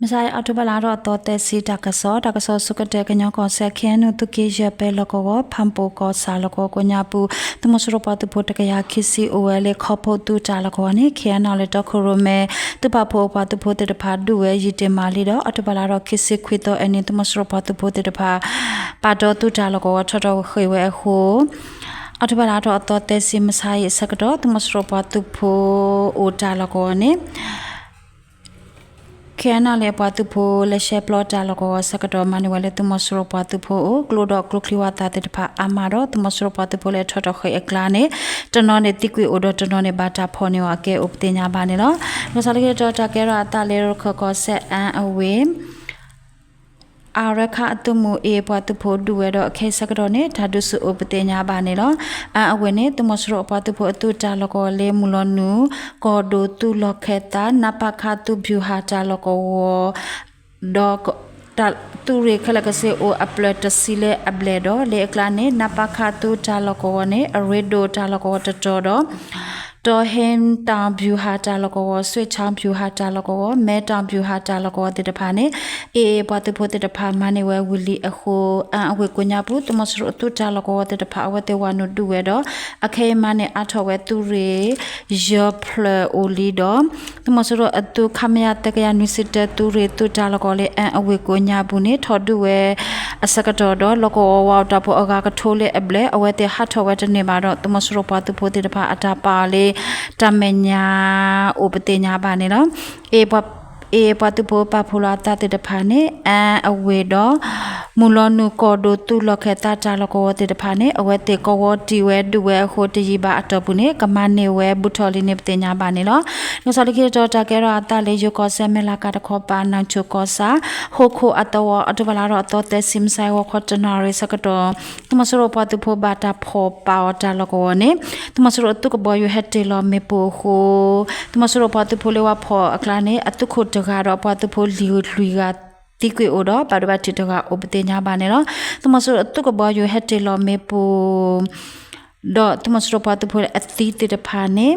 မုၢ်ဆါအံၤ အီးထိဘၢၣ်လါထီၣ်အသီသၢဆံ တၢ်ကစီၣ်, တၢ်ကစီၣ်ဆိကတၢၢ် ကညီကီၢ်စဲၣ် ခ့ၣ်အဲၣ်ယူၣ် သုးက့ယဲၢ် ပဲၤလီၢ်ကဝီၤ ဖၣ်ပူၣ်ကီၢ်ဆၣ်လီၢ်ကဝီၤကိးညါပူၤ သုးမီၤစိရိၤပှၤသုးဖိ တကယၤခံဆံ အိၣ်ဝဲလၢ ခီဖျိသုးတၢ်လီၢ်ကဝီၤန့ၣ် ခ့ၣ်အဲၣ်ယူၣ် လၢတီခိၣ်ရိၣ်မဲ သုးပာ်ဖှိၣ်အပှၤသုးဖိသ့ၣ်တဖၣ် ဒုးဝဲယံာ်တ့ၢ်မးလံဒီး အီးထိဘၢၣ်လါထီၣ်ခံဆံခွံသီအနံၤ သုးမီၤစိရိၤပှၤသုးဖိသ့ၣ်တဖၣ် ပာ်တီသုးတၢ်လီၢ်ကဝီၤ ထီၣ်ထီၣ်ဃ့ၢ်ဝဲအဃိ အီးထိဘၢၣ်လါထီၣ်အသီသၢဆံ မုၢ်ဆါအံၤအဆၢကတီၢ် သုးမီၤစိရိၤပှၤသုးဖိအိၣ်တၢ်လီၢ်ကဝီၤန့ၣ် ခ့ၣ်အဲၣ်ယူၣ် လၢပှၤသုးဖိလၢရှဲပျီတၢ်လီၢ်ကဝီၤအဆၢကတီၢ် မၤန့ၢ်ဝဲလၢသုးမီၤစိရိၤပှၤသုးဖိအအိၣ် ကျိဒီးကျိချံဝးသးသ့ၣ်တဖၣ်အါမးဒီး သုးမီၤစိရိၤပှၤသုးဖိလၢထီၣ်ထီၣ်ဃ့ၢ်အကျါန့ၣ် တနီၤန့ၣ်သံကွံာ်အိၣ်ဒီးတနီၤန့ၣ် ဘၣ်တၢ်ဖီၣ်န့ၢ်အီၤအကဲအိၣ်ပသ့ၣ်ညါဘၣ်န့ၣ်လီၤ. တၢ်ကစီၣ်လၢခံတတီၤ တၢ်ကဲထီၣ်အသးလၢရခၢၣ်ကီၢ်စဲၣ် အၣ်အဝ့ၢ် အရခၣ်အသုးမုၢ် AA ပှၤသုးဖိဒုးဝဲဒီး အခဲအံၤဆၢကတီၢ်န့ၣ် တၢ်ဒုးဆူၣ်အိၣ်ပသ့ၣ်ညါဘၣ်န့ၣ်လီၤ. အၣ်အဝ့ၢ်န့ၣ် သုးမီၤစိရိၤအပှၤသုးဖိအသုးတၢ်လီၢ်ကဝီၤလၢ မုၢ်လီၤနုာ် ကီၢ်ဒိၣ်သုးလီၢ်ခၢၣ်သး နပခသုးဗျူဟာတၢ်လီၢ်ကဝီၤ ဒီး သုးရ့ၣ်ခဲလၢာ်ကစ့ၢ်အိၣ်အဖျၢၣ်တဆံလၢအဘျဲၣ်ဒီး လၢအကျါန့ၣ် နပခသုးတၢ်လီၢ်ကဝီၤန့ၣ် အရ့ဒိၣ်တၢ်လီၢ်ကဝီၤတတီၤဒီး တီဟ့တၢ်ဗျူဟာတၢ်လီၢ်ကဝီၤ စွ့ၣ်ခၠါဗျူဟာတၢ်လီၢ်ကဝီၤ မဲတၢ်ဗျူဟာတၢ်လီၢ်ကဝီၤသ့ၣ်တဖၣ်န့ၣ် AA ပှၤသုးဖိသ့ၣ်တဖၣ်မၤန့ၢ်ဝဲဝံၤလံအဃိ အၣ်အဝ့ၢ်ကိးညါပူၤ သုးမီၤစိရိၤအသုးတၢ်လီၢ်ကဝီၤသ့ၣ်တဖၣ် အဝဲသ့ၣ်ဝၤနုာ်ဒုးဝဲဒီး အခဲအံၤမၤန့ၢ်အါထီၣ်ဝဲသုးရ့ၣ် ယဲၢ်ဖျၢၣ်အိၣ်လံဒီး သုးမီၤစိရိၤအသုး ခမရ သၢကယၤနွံဆံတၢ သုးရ့ၣ်သုးတၢ်လီၢ်ကဝီၤလၢ အၣ်အဝ့ၢ်ကိးညါပူၤန့ၣ် ထီၣ်ဒုးဝဲအဆၢကတီၢ်ဒီး လီၢ်ကဝီၤဝါအီၣ်တၢ်ဖိအဂၤကထိလၢအဘျဲၣ် အဝဲသ့ၣ်ဟးထီၣ်ဝဲတန့ၢ်ဘၣ်ဒီး သုးမီၤစိရိၤပှၤသုးဖိသ့ၣ်တဖၣ်အတၢ်ပာ်အီၤလၢ တၢ်မဲာ်ညါအိၣ်ပသ့ၣ်ညါဘၣ်န့ၣ်လီၤ. အ့ၣ် ပှၤသုးဖိပာ်ဖှိၣ်လီၤအသးသ့ၣ်တဖၣ်န့ၣ် အၣ်အဝ့ၢ်ဒီး မုၢ်လီၤနုာ်ကီၢ်ဒိၣ်သုးလီၢ်ခၢၣ်သးတၢ်လီၢ်ကဝီၤသ့ၣ်တဖၣ်န့ၣ် အဝဲသ့ၣ်ကဝီၤတံၢ်ဝဲဒုးဝဲအဃိ တယံာ်ဘၣ်အတီၢ်ပူၤန့ၣ် ကမၤန့ၢ်ဝဲဘူးထီၣ်လံန့ၣ် ပသ့ၣ်ညါဘၣ်န့ၣ်လီၤ. တၢ်ကစီၣ်လၢခံတတီၤ တၢ်ကဲထီၣ်အသးလၢ ယိၤကီၢ်စဲၣ်မဲၢ်လးကးတခီပၤ နၢ်ဆိၣ်ကီၢ်ဆၣ် ဟီၣ်ခိၣ်အသဝီ အီးထိဘၢၣ်လါထီၣ်အသီသၢဆံ မုၢ်ဆါအံၤ ဂီၤခီတနၣ်ရံၣ်ဆၢကတီၢ် သုးမီၤစိရိၤပှၤသုးဖိဘၣ်တၢ်ဖီၣ်ပာ်အီၤတၢ်လီၢ်ကဝီၤန့ၣ် သုးမီၤစိရိၤအသုးကဘီယူၤဟဲတ့ၢ်လီၤမ့ၣ်ပိၢ်အဃိ သုးမီၤစိရိၤပှၤသုးဖိလၢဝၤဖီၣ်အကျါန့ၣ် အသုးခိၣ်တဂၤဒီးအပှၤသုးဖိလွံၢ်ဂၤ သံကွံာ်အိၣ်ဒီး ဘၣ်ဒိဘၣ်ထံးတဂၤအိၣ်ပသ့ၣ်ညါဘၣ်န့ၣ်လီၤ. သုးမီၤစိရိၤအသုးကဘီယူၤဟဲတ့ၢ်လီၤမ့ၣ်ပိၢ် ဒီးသုးမီၤစိရိၤပှၤသုးဖိအသံသ့ၣ်တဖၣ်န့ၣ်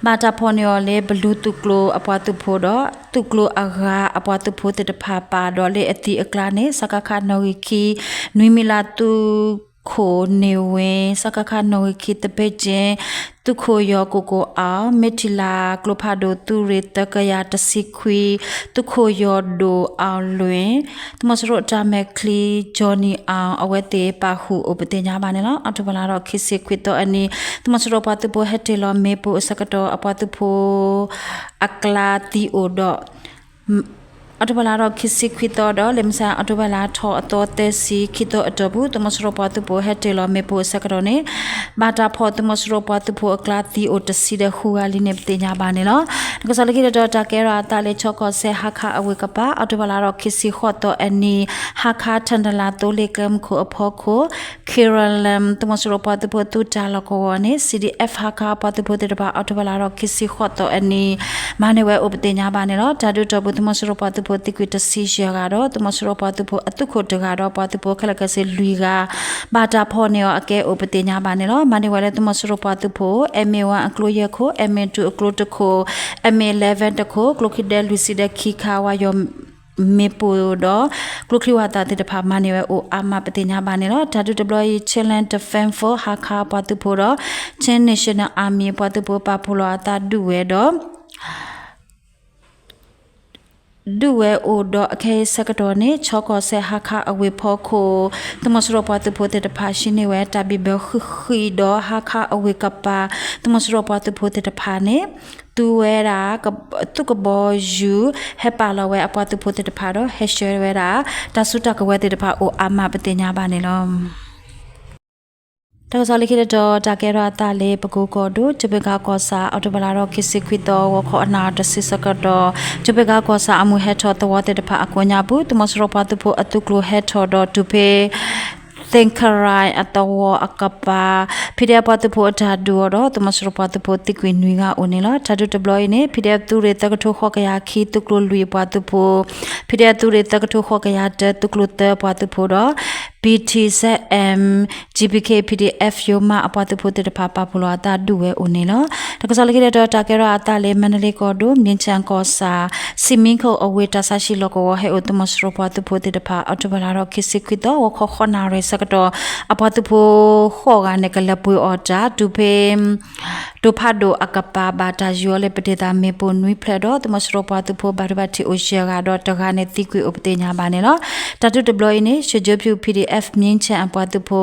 ဘၣ်တၢ်ဖီၣ်န့ၢ်အီၤလၢ ဘလူးသုးကျိၤအပှၤသုးဖိဒီး သုးကျိၤအဂၤအပှၤသုးဖိသ့ၣ်တဖၣ်ပၣ်ဒီး လၢအသံအကျါန့ၣ် စကခ နီၣ်ဂံၢ်ခံ နွံမံၤလးသုးခိၣ်န့ၢ်ဝ့ စကခ နီၣ်ဂံၢ်ခံ သဘ့ၣ်ကၠ့ သုးခိၣ်ယီၤကိၣ်ကိၣ်အၣ် မ့ၢ်ထံၣ်လၢ်ကျိဖးဒိၣ်သုးရ့ၣ်သၢကယၤတဆံခွံ သုးခိၣ်ယီၤဒိၣ်အၣ်လွံၢ် သုးမီၤစိရိၤတၢ်မဲာ်ချံ ကၠီနံၣ်အၣ် အဝဲသ့ၣ်ပာ်ဃုာ်အိၣ်ပသ့ၣ်ညါဘၣ်န့ၣ်လီၤ. အီးထိဘၢၣ်လါထီၣ်ခံဆံခွံသီအနံၤ သုးမီၤစိရိၤပှၤသုးဖိဟဲတ့ၢ်လီၤမ့ၣ်ပိၢ်အဆၢကတီၢ် အပှၤသုးဖိ အကျါသံအိၣ်ဒီး အီးထိဘၢၣ်လါထီၣ်ခံဆံခွံသီဒီး လၢမုၢ်ဆါအီးထိဘၢၣ်လါထီၣ်အသီသၢဆံခံသီအတီၢ်ပူၤ သုးမီၤစိရိၤပှၤသုးဖိဟဲတ့ၢ်လီၤမ့ၣ်ပိၢ်အဆၢကတီၢ်န့ၣ် ဘၣ်တၢ်ဖီၣ်သုးမီၤစိရိၤပှၤသုးဖိအကျါသံအိၣ်တဆံဒီးဃုဂၤလံန့ၣ် ပသ့ၣ်ညါဘၣ်န့ၣ်လီၤ. တၢ်ကစီၣ်လၢခံတတီၤ တၢ်ကဲထီၣ်အသးလၢ ခၠီကီၢ်စဲၣ် ဟါခါအဝ့ၢ်ကပၤ အီးထိဘၢၣ်လါထီၣ်ခံဆံဃိးသီအနံၤ ဟါခါ ထၣ်နလၤသိလ့ၣ်ကျဲမုၢ်ခိၣ်အဖီခိၣ် ခ့ရလၢၣ် သုးမီၤစိရိၤပှၤသုးဖိသုးတၢ်လီၢ်ကဝီၤန့ၣ် CDF ဟါခါပှၤသုးဖိသ့ၣ်တဖၣ် အီးထိဘၢၣ်လါထီၣ်ခံဆံဃိးသီအနံၤ မၤန့ၢ်ဝဲအိၣ်ပသ့ၣ်ညါဘၣ်န့ၣ်လီၤ. တၢ်ဒုးတီၢ်ပူၤ သုးမီၤစိရိၤပှၤသုးဖိသံကွံာ်တဆံယဲၢ်ဂၤဒီး သုးမီၤစိရိၤပှၤသုးဖိအသုးခိၣ်တဂၤဒီး ပှၤသုးဖိခဲလၢာ်ခဲဆ့လွံၢ်ဂၤ ဘၣ်တၢ်ဖီၣ်န့ၢ်အီၤအကဲအိၣ်ပသ့ၣ်ညါဘၣ်န့ၣ်လီၤ. မၤန့ၢ်ဝဲလၢသုးမီၤစိရိၤပှၤသုးဖိ MA one အကျိယဲၢ်ခိၣ် MA two အကျိတခိၣ် MA eleven တခိၣ် ကျိချံဒဲလွံၢ်ဆံဒီးခံခါ ဝါယီၤ မ့ၣ်ပိၢ်ဒီး ကျိချံဝးသးသ့ၣ်တဖၣ် မၤန့ၢ်ဝဲအိၣ်အါမးပသ့ၣ်ညါဘၣ်န့ၣ်လီၤ. တၢ်ဒုးတဘျီအံၤ Chinland Defense Force ဟါခါပှၤသုးဖိဒီး Chin National Army ပှၤသုးဖိပာ်ဖှိၣ်လီၤအသးဒုးဝဲဒီး ဒုးဝဲအိၣ်ဒီးအခဲအံၤဆၢကတီၢ်န့ၣ် ခၠီကီၢ်စဲၣ်ဟါခါအဝ့ၢ်ဖီခိၣ် သုးမီၤစိရိၤပှၤသုးဖိသ့ၣ်တဖၣ် ဟံးန့ၢ်ဝဲတၢ်ဘံၣ်ဘၢဃံးဃံးဒီး ဟါခါအဝ့ၢ်ကပၤ သုးမီၤစိရိၤပှၤသုးဖိသ့ၣ်တဖၣ်န့ၣ် သူဝဲဒၣ် သုးကဘီယူၤ ဟဲပာ်လီၤဝဲအပှၤသုးဖိသ့ၣ်တဖၣ်ဒီး ဟဲဆှၢဝဲဒၣ် တၢ်စုတၢ်ကဝဲၤသ့ၣ်တဖၣ်အိၣ်အါမးပသ့ၣ်ညါဘၣ်န့ၣ်လီၤ. တၢ်ကစီၣ်လၢခံတတီၤ တၢ်ကဲထီၣ်အသးလၢပကိးကီၢ်ဒိၣ် ကၠိဘ့ၣ်ကးကီၢ်ဆၣ် အီးထိဘၢၣ်လါထီၣ်ခံဆံခွံသီ ဂီၤခီအနၣ်ရံၣ်တဆံဆၢကတီၢ် ကၠိဘ့ၣ်ကးကီၢ်ဆၣ်အမုၢ်ဟဲထီၣ်သဝီသ့ၣ်တဖၣ်အကိးညါပူၤ သုးမီၤစိရိၤပှၤသုးဖိအသုးကျိၤဟဲထီၣ်ဒီးတုၤဖဲ သ့ၣ်ခရၣ်အသဝီအကပၤ PDF ပှၤသုးဖိအတၢ်ဒုးအီၤဒီး သုးမီၤစိရိၤပှၤသုးဖိသံကွံာ်နွံဂၤအိၣ်န့ၣ်လီၤ. တၢ်ဒုးတဘျီအံၤန့ၣ် PDF သုးရ့ၣ်သၢကထိဃိးကယၤခံ သုးကျိၤလွံၢ်အပှၤသုးဖိ PDF သုးရ့ၣ်သၢကထိဃိးကယၤတၢ သုးကျိၤသၢအပှၤသုးဖိဒီး BTZM GBK PDF ယိမးအပှၤသုးဖိသ့ၣ်တဖၣ် ပာ်ဖှိၣ်လီၤအသးဒုးဝဲအိၣ်န့ၣ်လီၤ. တၢ်ကစီၣ်လၢခံတတီၤ တၢ်ကဲထီၣ်အသးလၢ မါဒလ့ကီၢ်ဒိၣ် မြင်းခြံကီၢ်ဆၣ် စံးမံခိၣ်အဝ့ၢ် တၢ်ဆါဟံၣ်လီၢ်ကဝီၤ ဟဲအိၣ်သုးမီၤစိရိၤပှၤသုးဖိသ့ၣ်တဖၣ် အီးထိဘၢၣ်လါဒီး ခံဆံခွံသီ ဂီၤခီ ဃုနၣ်ရံၣ်ဆၢကတီၢ် အပှၤသုးဖိဃိးဂၤန့ၣ် ကလဲၤပှ့ၤအီၣ်တၢ် တုၤဖဲ ဒိဖးဒိၣ်အကပၤ ဘၣ်တၢ်ယူၤအီၤလၢ ပဒ့ၣ်သးမ့ၣ်ပိၢ်နွံဖျၢၣ်ဒီး သုးမီၤစိရိၤပှၤသုးဖိ ဘၣ်ဒိဘၣ်ထံးအိၣ်ယဲၢ်ဂၤဒီး တဂၤန့ၣ်သံကွံာ်အိၣ်ပသ့ၣ်ညါဘၣ်န့ၣ်လီၤ. တၢ်ဒုးတဘျီအံၤန့ၣ် ရွှေကျိုးဖြူ PDF မြင်းခြံအပှၤသုးဖိ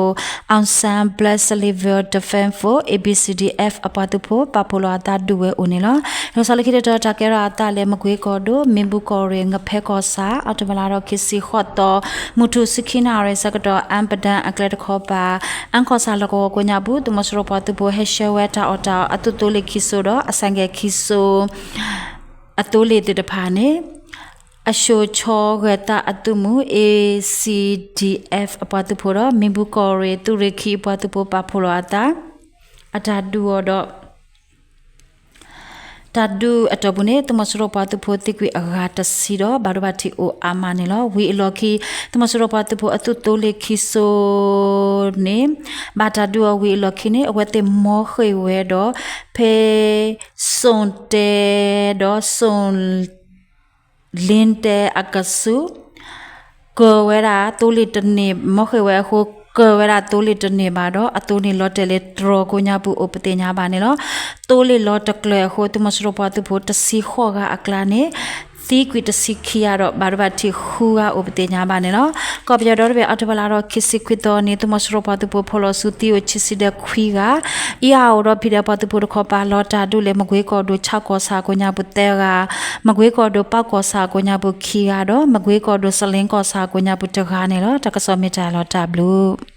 Aung San Blood Silver Defense Force ABCDF အပှၤသုးဖိ ပာ်ဖှိၣ်လီၤအသးဒုးဝဲအိၣ်န့ၣ်လီၤ. တၢ်ကစီၣ်လၢခံတတီၤ တၢ်ကဲထီၣ်အသးလၢ မကွ့ကီၢ်ဒိၣ် မ့ၣ်ဘူၣ်ကီၢ်ရ့ၣ် ငဖဲကီၢ်ဆၣ် အီးထိဘၢၣ်လါဒီး ခံဆံဃိးသီ မုၢ်ထူၣ်ဆံခံနၣ်ရံၣ်ဆၢကတီၢ် အၣ်ပဒၣ်အကျဲတခီပၤ အၣ်ကီၢ်ဆၣ်လီၢ်ကဝီၤကိးညါပူၤ သုးမီၤစိရိၤပှၤသုးဖိ ဟဲဆှၢဝဲတၢ်အီၣ်တၢ်အီ အသုးသိလ့ၣ်ခံစိၤဒီး အဆိုင်ကယ်ခံစိၤ အသိလ့ၣ်သ့ၣ်တဖၣ်န့ၣ် အၡိၤဆီဂဲၤသးအသုးမုၢ် ACDF အပှၤသုးဖိဒီး မ့ၣ်ဘူၣ်ကီၢ်ရ့ၣ် သုးရ့ၣ်ခံအပှၤသုးဖိ ပာ်ဖှိၣ်လီၤအသး အတၢ်ဒုးအီၤဒီး တၢ်ဒုးအတီၢ်ပူၤန့ၣ် သုးမီၤစိရိၤပှၤသုးဖိသံကွံာ်အဂၤတဆံဒီး ဘၣ်ဒိဘၣ်ထံးအိၣ်အါမးန့ၣ်လီၤ. ဝံၤအလီၢ်ခံ သုးမီၤစိရိၤပှၤသုးဖိအသုးသိလ့ၣ်ခံစိၤန့ၣ် ဘၣ်တၢ်ဒုးအီၤဝံၤအလီၢ်ခံန့ၣ် အဝဲသ့ၣ်မီဃ့ၢ်ဝဲဒီး ဖဲ စိၣ်တဲဒီးစိၣ် လ့တဲအကဆူး ကၢၤဝဲဒၣ်သိလ့ၣ်တန့ၢ် မီဃ့ၢ်ဝဲအဃိ ကၢၤဝဲဒၣ်သိလ့ၣ်တန့ၢ်ဘၣ်ဒီး အသိန့ၣ်လီၤတဲာ်လၢတြီၤကိးညါပူၤအိၣ်ပသ့ၣ်ညါဘၣ်န့ၣ်လီၤ. သိလ့ၣ်လီၤတကျၢၤအဃိ သုးမီၤစိရိၤပှၤသုးဖိတဆံဃိးဂၤအကျါန့ၣ် သံကွံာ်တဆံခံဂၤဒီး ဘၣ်ဒိဘၣ်ထံးဃုဂၤအိၣ်ပသ့ၣ်ညါဘၣ်န့ၣ်လီၤ. ကီၢ်ပယီၤဒီတဘ့ၣ် အီးထိဘၢၣ်လါဒီး ခံဆံခွံသီန့ၣ် သုးမီၤစိရိၤပှၤသုးဖိဖီၣ်လီၤဆူသံအိၣ်ခံဆံဒီးခွံဂၤ အံၤအအိၣ်ဒီး ဖံးဒဲး ပှၤသုးဖိတခီပၤ လီၤတၢ်ဒုးလၢ မကွ့ကီၢ်ဒိၣ် ဆၣ်ကီၢ်ဆၣ်ကိးညါပူၤသၢဂၤ, မကွ့ကီၢ်ဒိၣ် ပၣ်ကီၢ်ဆၣ်ကိးညါပူၤခံဂၤဒီး မကွ့ကီၢ်ဒိၣ် စလ့ကီၢ်ဆၣ်ကိးညါပူၤတဂၤန့ၣ်လီၤ. တၢ်ကစီၣ်မ့ၢ်တၢ်လီၤတၢ်ဘျုး